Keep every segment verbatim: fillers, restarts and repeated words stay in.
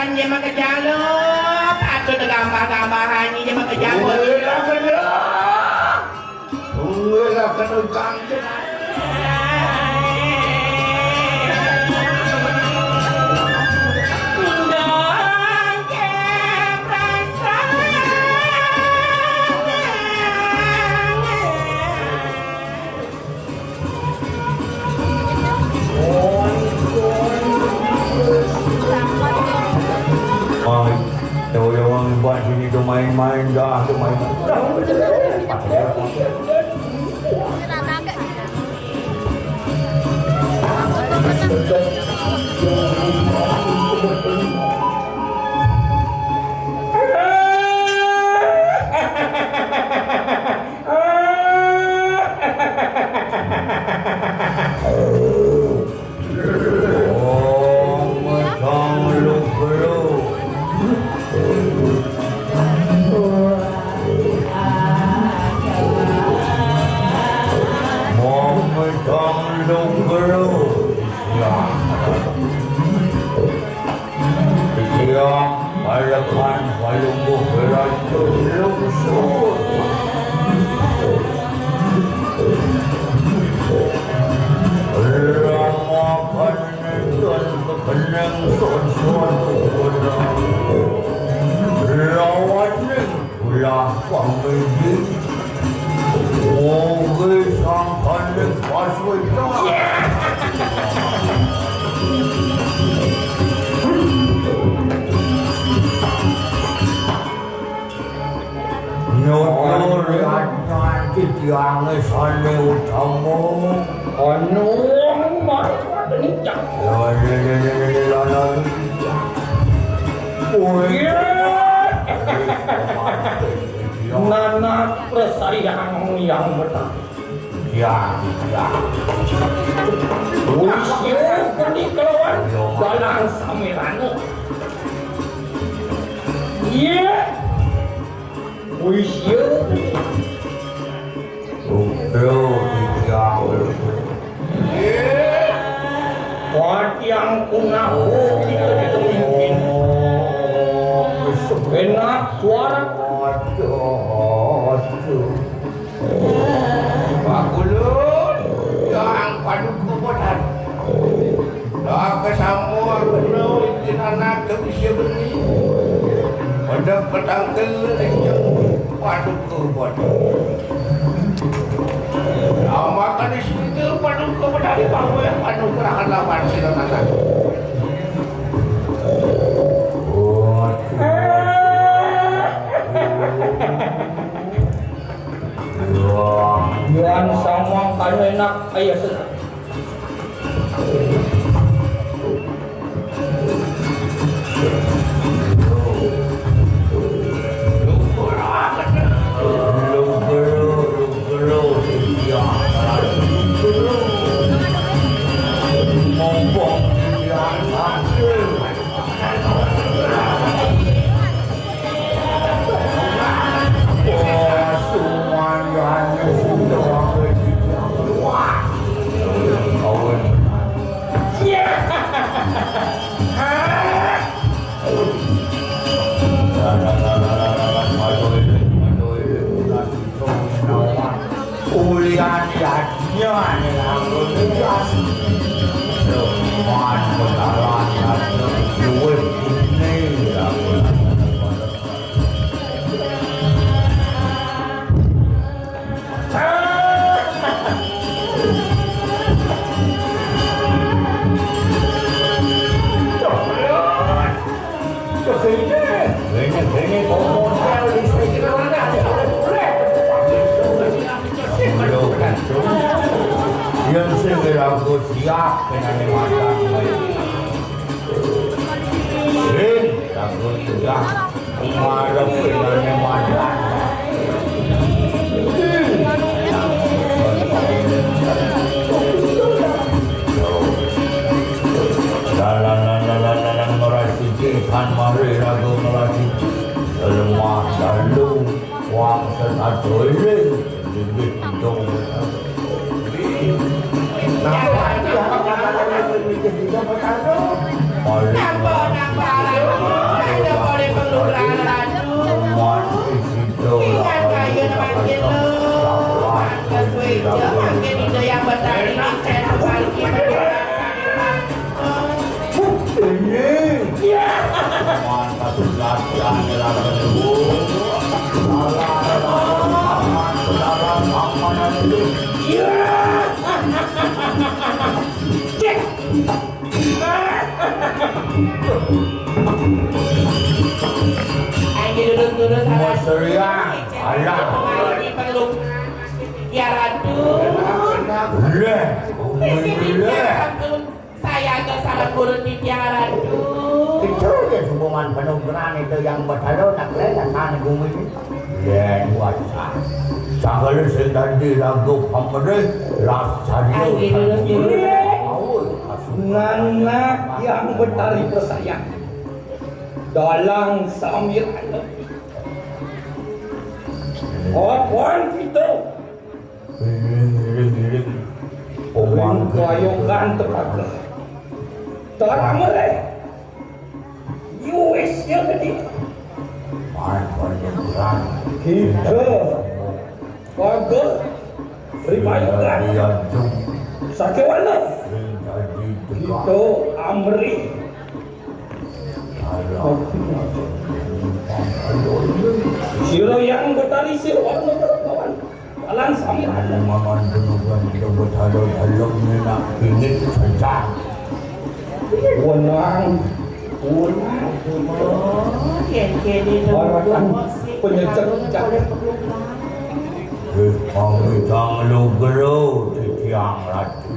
Yen makejalo, patut gambah-gambahan yen makejalo. Wela kena. Wela kena kang. Wah, tahu orang buat sini tu main-main dah, tu main. Dah. Titiang, palekan palungguh raja lungsur. Ramakan dan kekeneng son-son kudang. Lawan ni Ulah pamiji. Oge sangkane paswita. Nutur yatnyan titiange sane utama. Anu, anu, marang nincang. Lho, lho, lho, lho, lho, lho, lho. Iya. Nanak presayang yang betah. Ya, ya. Wis yo kene kelawan dalang samirane. Iya. Wis yo. Lho, titiang. Wah, tiang punah, oh, kita dikemimpin. Enak suara. Waduh, waduh. Pak Kulun, yang paduka bodan. Dah kesambung aku no, ikin anak ke usia beri. Pada petang kelur, yang paduka bodan. Lama kan di sini tu, paduka bodan di bawah, paduka rakan lawan sila tanah. Yuan sama kayu enak, ayo senang. Ulian yadnya nih aku tugas. Cuman kenalan yadnya duit ini aku. Yang segera aku siap dengan mata. Sing, aku sudah. Ngarep pinane madan. Dalan-dalan ngeras siji, tan mari raga ngeras siji. Lemah dalu, wang sesadoiling, bibit dong. Paling Apa lagi perlu? Ya Ratu. Lah, ini dia sampun saya ke sareng guru titiang Ratu. Kecil ya hubungan penuh berani itu yang bertaruh nak lelak sana gumi. Yen wajah. Sagala sing dadi lagu pamrih, las carya. Ayo, terus dulu. Aul, kasih. Nganak yang betari persayang. Dalang sambil anak. Apaan kita? Iring, iring, iring. Omang. Ring kayokan tepatnya. Terang mereka. Wis ya tadi. Main banyak kurang. Kita. Kagak. Ribayukan. Dianjung. Sakewana. Sing dadi tegak. Kita amri. Alah. Sira yang betari sira warna kawan. Alang sami. Mangan penugan kita berhala dalam ni nak pingit saja. Wenang. Wenang. Oh, yen kene to. Orang kan penyejak. Eh, kami tang lugro titiang ratu.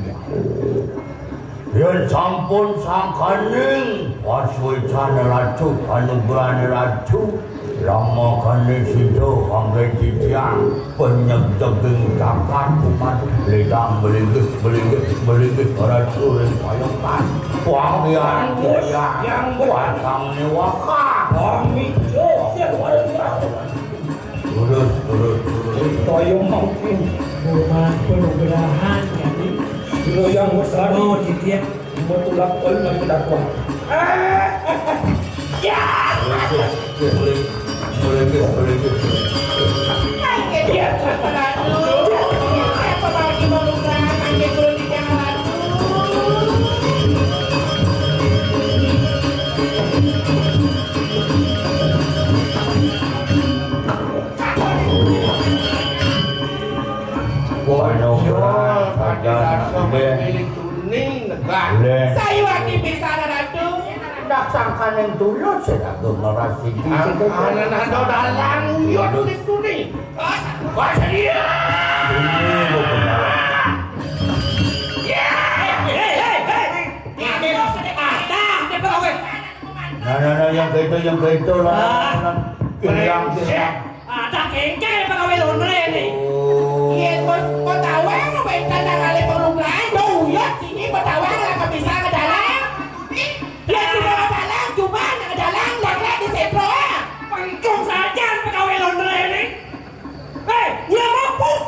Yen sampun sangkaning pasuecan ratu, panugrahan ratu, lamakane sida kangge titiang penyegdeging jagat umat, lidang belinggih, belinggih, belinggih ratu ring payokan. Wanggian titiang, watang niwaka. Pamit, ya, ya, ya. Lurus, lurus, lurus. Kaya mangkin. Rumah penugrahan, ya, ni. Sira yang mesra. Oh, titiang. Mau tulak kau lagi dakwah. Ya. Boleh, boleh, boleh, boleh. Aduh, siapa lagi mau penugrahan? Aduh. Kono ora sadar milik tuni negak. Sayuwakti pisan, Ratu. Ndak sangkaning tulus sing kanggo ngrasidi. Ana nanda dalang uyut milik tuni. Wah, sedia. Ini lo benar. Ya. Hei, hei, hei. Ini lo sedek mata, sedek pegawai. Nah, nah, nah, yang kayak itu, yang kayak itu lah. Ah. Kiriang, kiriang. Ada kengkeng ya pegawai laundry ini. Oh. Iya, kok, kok tahu ya, kok pengen tanda kali pengelukaran, kok uyut sini, kok tahu ya, nggak bisa ke dalam. Dia cuma ke dalam, cuma ke dalam, lihat-lihat di sentro ya. Pengkung saja pegawai laundry ini. Hei, udah rampung.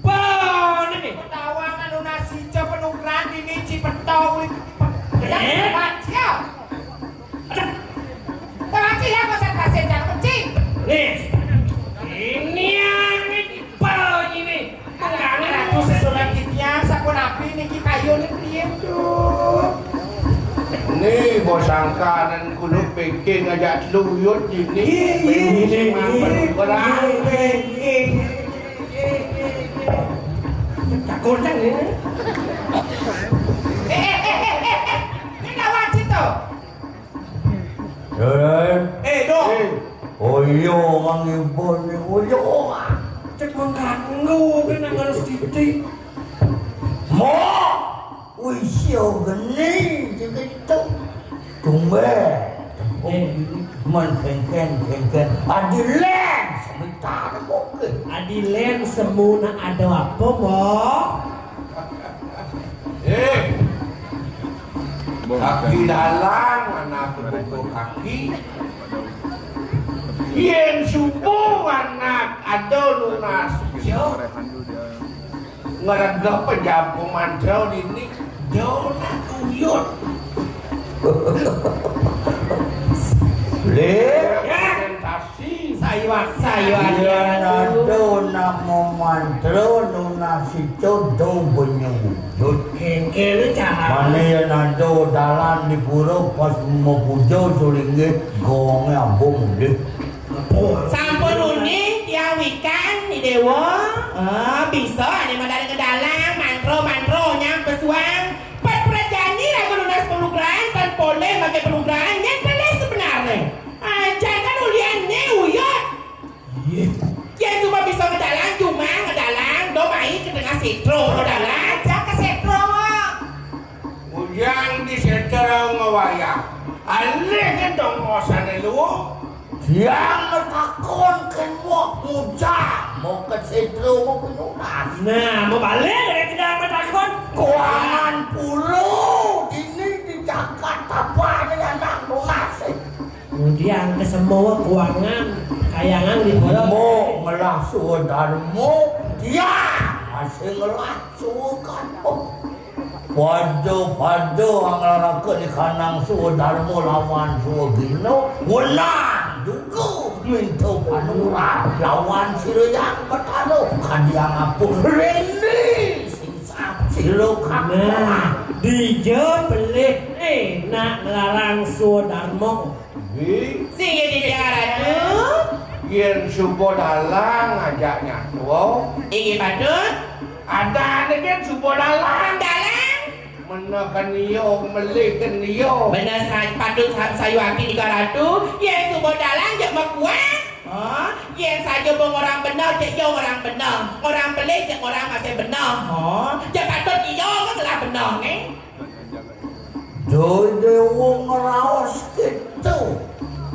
Bone. Petawangan nunas sija penungkran dini ci petong. Eh? Siap. Terakhir ya, konsentrasi jangan kencing. Nih. Ini yang ini. Bone ini. Kangen aku sesudah titian, sampun api niki kayu niki piye, Duk? Nih, bos sangkanan kudu pikir ngajak luyut dini. Iya, iya, iya, iya. Berapa? Cak goncang ya. Eh, eh, eh, eh, eh, eh. Ini gak wajib tuh. Eh. Eh, Dok. Eh. Oh iya, Mang Ibon. Oh iya. Cek mengkatmu, kan harus titik. Mo. Wis ya geni, cek itu. Tumben. Eh. Men kengken, kengken. Adilen, sebentar kok. Adilen semuna ada apa, Mo? Eh, kaki dalang, anak buka kaki. Yen subuh anak ada nunas, yo. Ngeregep penjapu mantra dini, yo nak uyut. Le. Ya. Presentasi. Sayuan, sayuan. Yen ada nak memantra nunas itu do benyujud. Kengkene cara. Mane yen ada dalan di pura pas mepuja sulinggih gonge ambo mulih. Sampun uning tiang wikan, I Dewa. Ah, bisa ane mandare ke dalang, mantro-mantro nyang pesuang. Pet-pet jani lagu nunas pelugrahan, tan poleh make pelugrahan, nyen peleh sebenarne. Ajan kan ulian ne uyut. Iya. Wayah. Alih kan dong ngosane lu. Tiang ngetakon kemok mujak, mau ke sentro, mau pinunas. Nah, mau balik dari tiang ngetakon. Kuangan pulo, dini di Jakarta, apa nih anak nunas? Kemudian kesemua kuangan, kayangan di pulo. Mau ngelah suwa darmo, tiang masih ngelah suwa kan. Pada-pada anglaraka di kanang suwa darma lawan suwa gina, wenang juga minta panurat lawan sira yang betara, kadiang apa rene sing sira. Nah, dija pelih, eh, nak nglarang suwa darma. Nggih. Singgih dija, Ratu. Yen suba dalang ajak nyatua. Inggih patut. Adane yen suba dalang. Dalang. Menehken iya, melihken iya. Bener sa-, patut sa-, sayuwakti nika Ratu, yen suba dalang jek mekuat. Ha? Yen saja ba ngorang bener, jek iya ngorang bener. Ngorang pelih, jek ngorang masih bener. Ha? Jek patut iya ngelah bener, nggih. Jai Dewa ngraos kéto.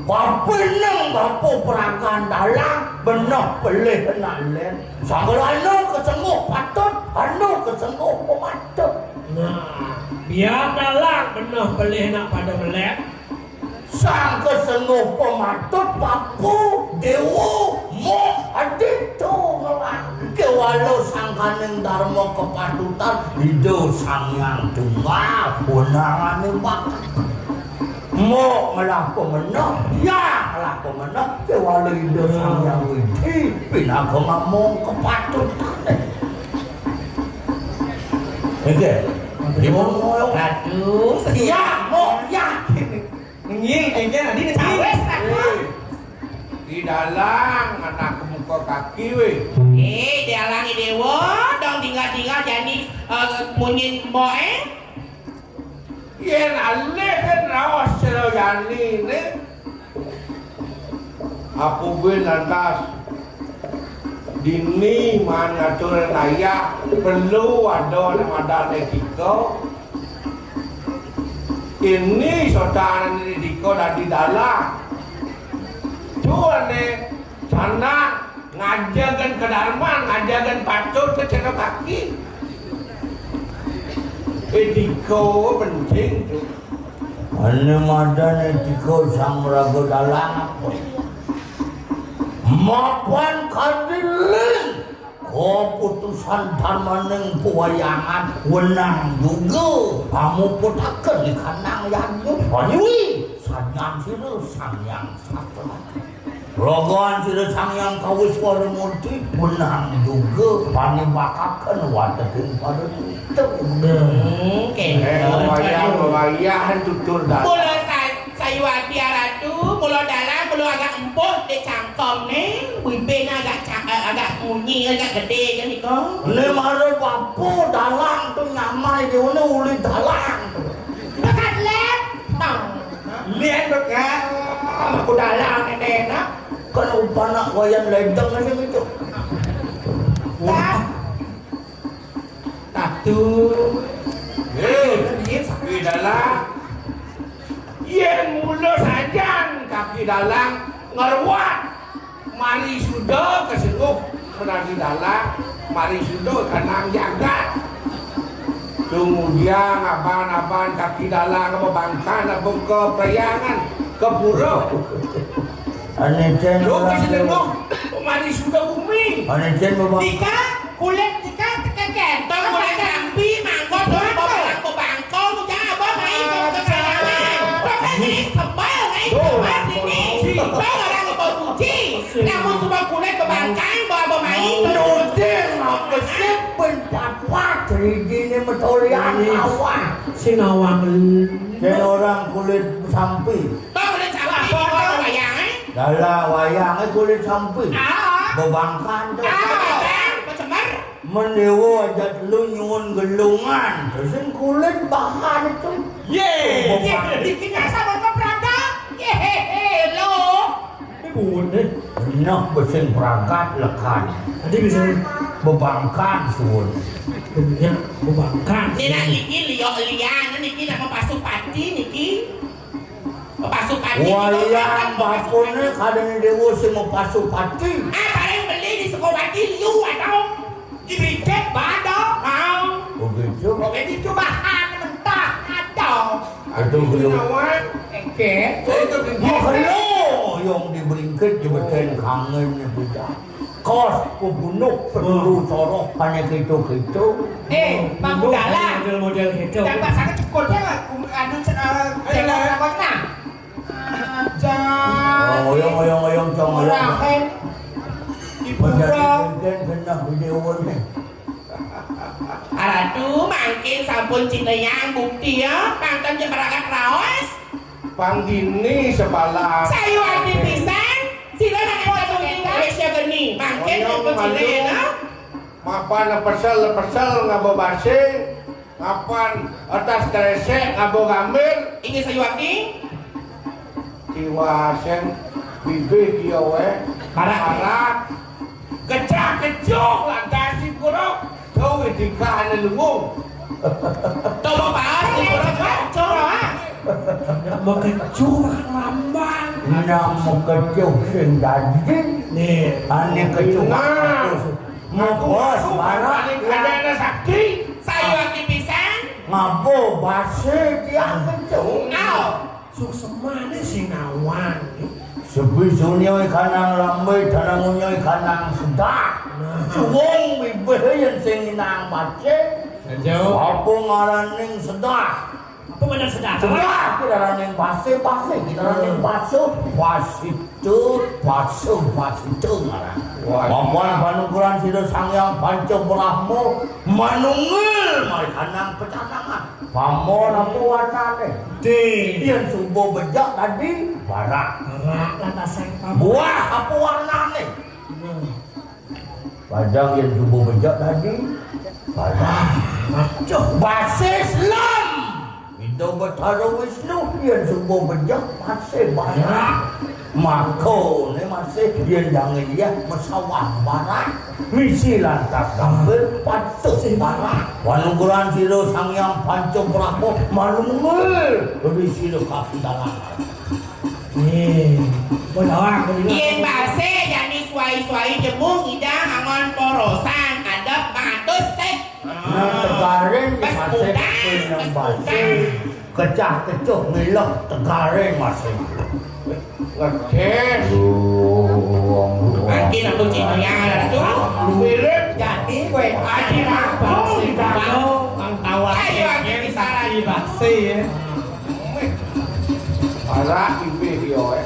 Bapa nang bapa perakan dalang, beneh pelih nak lén. Sangkal anu kesengguh patut, anu kesengguh pematut. Nah, biar dalang beneh pelih nak pada melén. Sang kesengguh pematut bapa, dewa, moh adito ngelah. Kéwala sangkaning darma kepatutan Ida Sang Hyang Tunggal, wenangane bakal. Moh ngelah pemenang, ya ngelah pemenang, kéwala Ida Sang Hyang Widi, pinaka mamong kepatutan. Oke. Ibu, Ratu, ya, moh, ya. Nggih, engken adi nggih. Wis, Ratu. Di dalang anak muka kaki wé. Eh, dalang dewa, dong tinggal-tinggal jani, eh, munyin mbok, eh. Yen alih kan raos cara jani né. Apa buin lantas dini maan ngatur ayah, perlu ada anak madan etika. Ini sotaran ini diko dadi dalang. Tuane sana ngajagan kedarman, ngajagan patut ke cedok kaki. Etika penting tu. Ane madan etika sang meraga dalang apa? Mapan kadiling. Keputusan darmaning pewayangan wenang juga pamuputaken di kanang yanyu. Panyuwi sanyan sira Sang Hyang Sastra. Rogoan sira Sang Hyang Kawiswara Murti wenang juga panibakaken wateking pada itu. Hmm, kéto. Eh, wayah, wayah tutur dalang. Mula sa-, sayuwakti Ratu, mula dalang, mula agak empuk di cangkem né, bibirné agak ca-, eh, agak munyi, agak gedé kan iko. Né mara bapa dalang tu nyamai diune uli dalang tu. Dekat lep. Tang. Lep dekat. Aku dalang ini nak. Kan upana wayan ledeng aja gitu. Tah. Tatu. Eh, Wi Dalang. Yen mula sajan kaki dalang ngruat, mari suda kesengguh menadi dalang, mari suda kanang jagat. Tumudiang aban-aban kaki dalang bebangkan apa ke peryangan, ke pura. Ané cén. Lho, orang kesitu tuh. Mari suda bumi. Ané cén bebang. Tika, kulit tika tekeken. Tong kulit sampi, mangkok, tong bawa bangkong, jangan abang main ke kekayangan. Program ini kebal, main kebal ini. Kebal orang kebal suci. Namun cuma kulit bebangkang, bawa abang main. Nuting apa sih pun papat, ridine metolian awak. Sing awak. Cén orang kulit sampi. Tong kulit sampi, bawa wayang, eh? Dalang wayang, eh, kulit sampi. Ah. Bebangkan tu. Ah, bebangkan, becemer. Mendewa ajat lu nyuwun gelungan. Terus kulit bahan tu. Ye. Bebangkan. Ye, bikinnya sama ke Prada. Ye, he, he, lo. Ini buat deh. Nah, besing pragat lekan. Tadi bisa. Bebangkan suwun. Punya bebangkang. Niki nak niki liok lian, niki nak mapasupati niki. Mapasupati niki. Wayang bakune kadang dewa sing mapasupati. Ah, paling beli di Sukawati liu atau di Brinket bado. Ah. Begitu. Begitu bahan mentah atau. Itu belum. Oke. Saya itu Brinket. Makanya yang di Brinket juga kangen nih, bocah. Kos pembunuh, peluru, soroh, hanya gitu-gitu. Eh, Bang Budala. Model-model gitu. Dapat sangat cukup ya, anu, cek, eh, cek, apa, nah? Aja. Oh, oyong, oyong, oyong, cong, oyong. Orang kan. Hiburan. Mungkin kena video nih. Aratu, mangkin sampun cinayang bukti ya, mangkin jemaragat raos. Pang dini sebalah. Sayuwakti pisan, sira nak énten nunggu wis ya geni. Mangkin nyebut sira ya, nah. Mapan pesel, pesel ngaba base, mapan atas kresek ngaba gambir. Inggih sayuwakti. Tiwasen bibih dia wé. Parak. Parak. Gejah-gejuh lantas si Guru. Tuh, Widika ane lungung. Coba bahas di Guru, Pak. Coba. Mau kecuh makan lambang. Nah, mau kecuh sing dadi. Nih. Ane kecuh. Nah. Mau bos, parak. Ada anak sakti. Sayuwakti pisan. Ngabo base tiang kecuh. Au. Suksmane sing awan. Sepi sunyo ikanang lambe, tanangunyo ikanang sedah. Nah. Suwung bibih yen sing inang bace. Apa ngaraning sedah? Apa bener sedah? Sedah, kita raning base, base, kita raning base, base tu, base, base tu ngaran. Wah. Mapan panukuran sida Sang Hyang Panca Brahma, manunggil, mari kanang pecanangan. Pamor apa warnane? Putih. Yen suba bejek dadi barak. Barak lantasan pamor. Buah apa warnane? Hmm. Padang yen suba bejek dadi barak. Aduh. Basis lem. Ida Betara Wisnu yen suba bejek masih barak. Makane masih yen jangan lihat pesawat barak. Misi lantas tampil patuh barak. Panukuran sira Sang Hyang Panca Brahma manungul. Beri sira kaki tangan. Nih, bodoh aku ini. Yen base jani suai-suai jemu ngidang angon porosan adep matus sek. Nah, tegaring di bas base budang, penyang bas base. Budang. Kecah kecuh ngiloh tegaring masih. Ngedes. Mangkin aku cinta ya, Ratu. Mirip. Jadi, gue aja aku. Bang Tawa. Ayo, aku bisa lagi. Base ya. Parah, ibih yo, eh.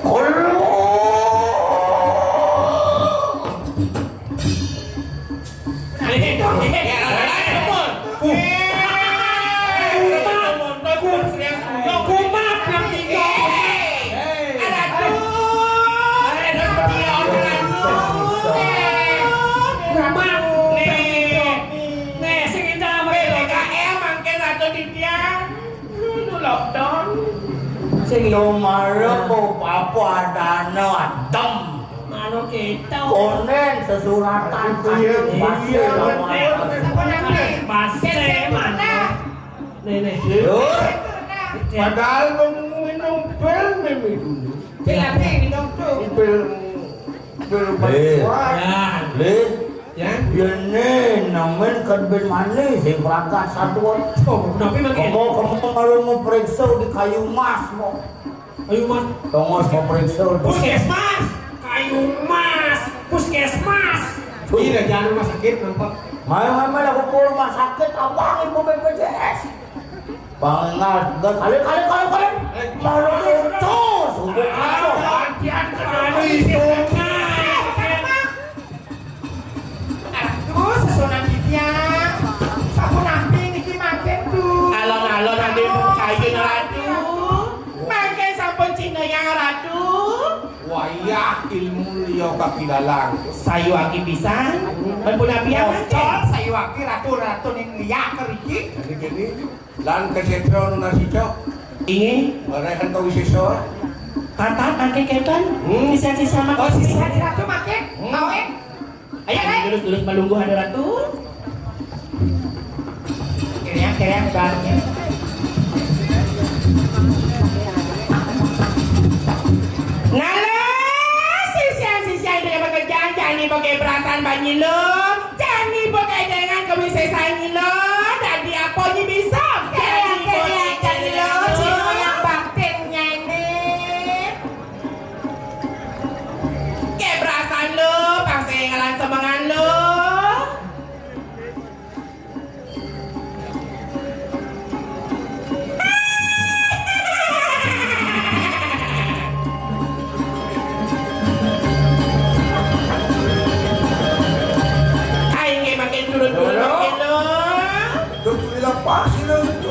Sing yo marep apa adana adem. Manuk kita. Konen sesuratan. Iya, iya, iya. Base mana? Nih, nih. Yo. Padahal mau minum pil, minum dulu. Pil apa yang minum tuh? Pil, pil. Lih. Ya. Lih. Ya. Ya, nih, nemen kan ben manis, yang berangkat satuan. Oh, kenapa emang ya? Kamu, kamu kalau mau periksa di kayu mas, mau. Kayu mas. Tongos mau periksa. Puskesmas. Kayu mas. Puskesmas. Iya, jangan rumah sakit, nampak. Main, main, main, aku ke rumah sakit, abang ibu B P J S. Bangat, enggak, kali, kali, kali, kali. Eh, mau lucu, subuh kasar. Aduh, sesunan titiang. Sampun napi niki mangkin tu. Alon-alon ade kayu Ratu. Mangkin sampun cinayang Ratu. Wayah ilmu liya kapidalang. Sayuwakti pisan. Ampun napi mangkin. Sayuwakti Ratu-ratu ning liya keriki. Niki, niki. Lan kasetra nunas ica. Inggih. Bareh ento wisesa. Tata mangke kenten. Hmm. Sisa-sisa mangke. Oh, sisa Ratu mangke. Hmm. Awe. Ayo, ayo. Terus, terus malungguh ada Ratu. Nah, sisian-sisian, ida yang makejang, jani bek perasaan banyi lo, jani bek dengan kewisesan nyi lo, dadi apo nyi bisa? Jani bek, jani lo, cino yang baktin nyi ni. Kek perasaan lo, pang sing ngalan semengan lo. Ai, nggih, makin turun-turun, makin lo. Turun lepas, sira itu.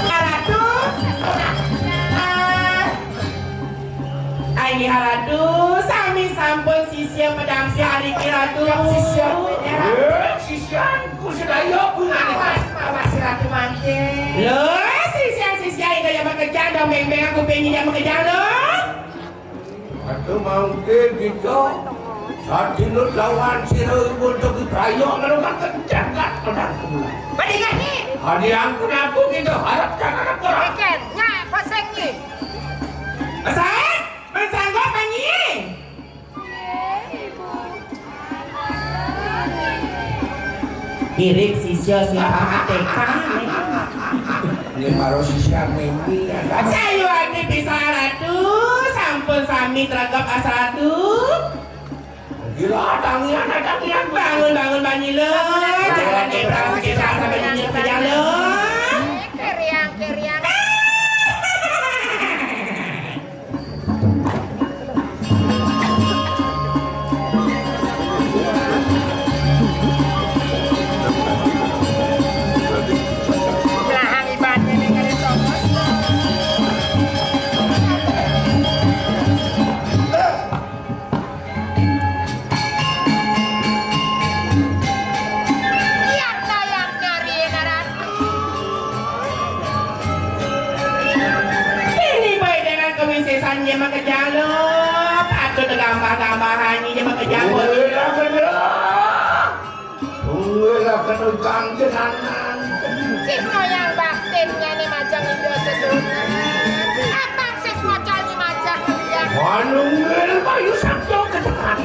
Ratu, ah, Ai, Ratu, sami sampun sisia pedampi ari ki, Ratu. Sisia, eh, sisianku sedaya punane. Awas, awas, Ratu mangke. Lho, sisia-sisia, ida yang makejang, dong beng-beng aku pengen yang makejang, lho. Ratu mangke kita sadina lawan sira ibu untuk diprayok, lalu mangke jagat pedang kula. Padingane. Adi ampun aku kita harap jangan apa. Eken, nyak, pasang ni. Pasang? Mansanggup, Panji? Mirip sisia sing P K T K ni. Ini baru sisia mimi, ya kan? Sayuan ni bisa Ratu, sampun sami tregep asa Ratu. Gila, tangian, tangian. Bangun, bangun, Panji lo. Jangan kebrang, kebrang sampai nyenyek ke jalan. Keriang, keriang. Belahang ibaratnya nih, kali tongos. Yang dayang nyari Ratu. Ini baik dengan kewisesan dia makejang lo. Patut gambah-gambahan dia makejang lo. Tunggulah kena ganggenan. Cih moyang baktin nyane majang Ida Sesuhunan. Abang sing mocal ni majang liang. Manungil bayu sabda ketekan.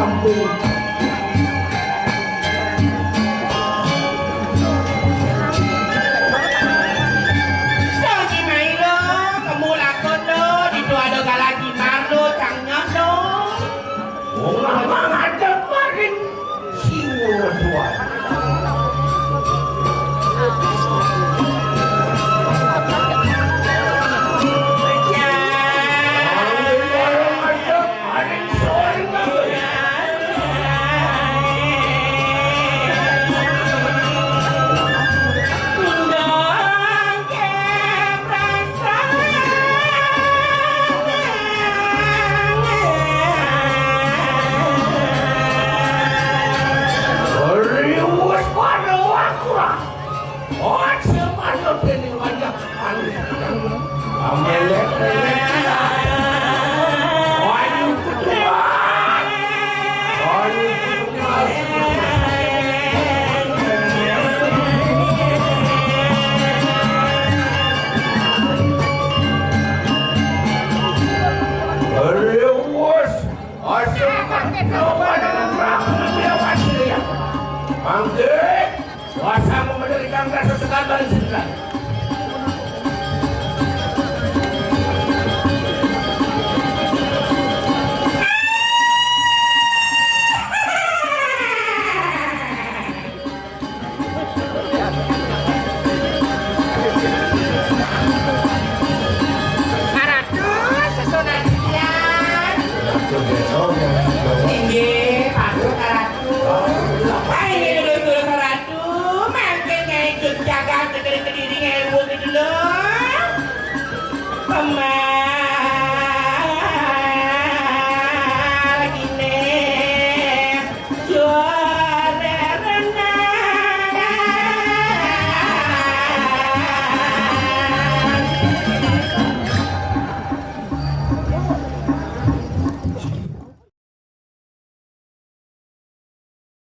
Ampun. Dadi mailo, kemu lakon lo, ditu ada galah jimar lo, cang nyot lo. Wong lanang ngadep maring siwur tuan. Riwus pada waktu lah. Ojo manut dening wayah. Amelek-melek. Ayo, keluar. Ayo, keluar. Ayo, wes. Ayo, keluar. Mangke. Kuasa memberi kangkar sesekal balik sesekal. Ratu, sesunan titiang. Inggih, patut, Ratu. Ayo, lurus-lurus, Ratu. Aduh, mangke nyai Cut Jagat negeri Kediri ngewu gitu loh. Pemai